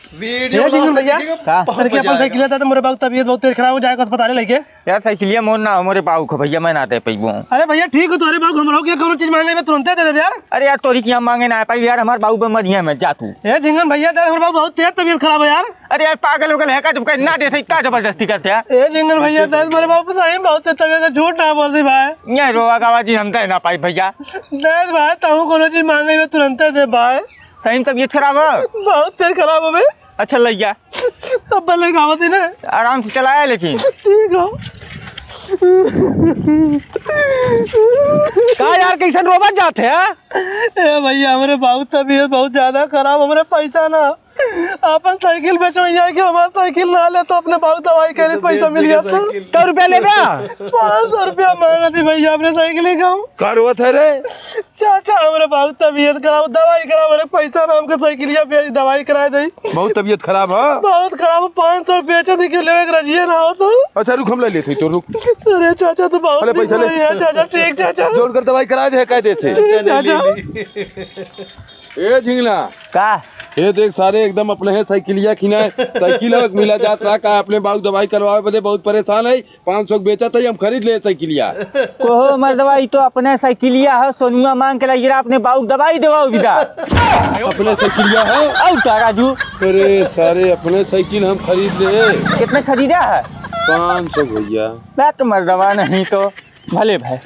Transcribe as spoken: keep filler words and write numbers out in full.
ए झिंगन भैया, का? अरे, क्या अपन साइकिल लेता था, मोरे बाबू तबीयत बहुत तेज खराब हो जाएगा, अस्पताल लेके। यार, साइकिलिया मोर ना हो, मोरे बाबू को भैया, मैं ना दे पैबो। अरे भैया, ठीक हो, तोरे बाबू हमरो के कौनो चीज मांगे में तुरंते दे देबे यार। अरे यार, तोरी किया मांगे ना पाई यार, हमार बाबू बेमरिया में जा तू। ए झिंगन भैया, दे, हमरे बाबू बहुत तेज तबीयत खराब है यार। अरे यार, पागल उगल है का? तुम कहीं ना दे, इतना जबरदस्ती करते हैं। ए झिंगन भैया, दे, मोरे बाबू सही में बहुत तेज तबीयत है, झूठ ना बोल दी भाई। ये रोवा गावा जी, हम दे ना पाई भैया। दे भाई, तहू कौनो चीज मांगे में तुरंते दे भाई। सही में तबीयत खराब है? बहुत तेज खराब है बे। अच्छा, ले जा। अब भले गावत ही ना। आराम से चलाया लेकिन। ठीक हो। का यार, कैसन रोबत जात है, हाँ? ए भैया, हमरे बाबू तबीयत बहुत ज्यादा खराब, हमरे पैसा ना। अपन साइकिल बेचो यहाँ के, हमार साइकिल ना ले तो अपने बाबू दवाई के लिए पैसा मिल जाता। सौ रुपया लेबे? पाँच सौ रुपया मांगा थी भैया, अपने साइकिल ही कहूँ। का रोवत है रे? चाचा, हमरे बहुत तबीयत खराब, दवाई कराओ, हमरे पैसा ना, हमके साइकिलिया बेच, दवाई कराए दे। बहुत तबीयत खराब है? बहुत खराब, पाँच सौ बेचे थी, क्यों लेवे के रजिए ना हो तो। अच्छा, रुक, हम ले लेते तो, रुक। अरे चाचा, तू बहुत ले पैसा ले। दुख है, चाचा, ठीक, चाचा। जोड़ कर दवाई कराए दे, कायदे से। ठीक, चाचा। ए झिंगना। का? ए देख सारे, एकदम अपने है साइकिलिया खिनाए, साइकिल है, मिला जात रहा का, अपने बाबू दवाई करवावे बदे बहुत परेशान है। पाँच सौ के बेचा था, हम खरीद ले साइकिलिया। कोहो मर्दवा, ई तो अपने साइकिलिया है, सोनुआ मांग के लाई गिरा, अपने बाऊ दवाई देवा विदा। अपने साइकिलिया है? औ तारा जू। अरे सारे, अपने साइकिल हम खरीद ले। कितने खरीदा है? पाँच सौ भैया। बैक मर्दवा नहीं तो भले भाई।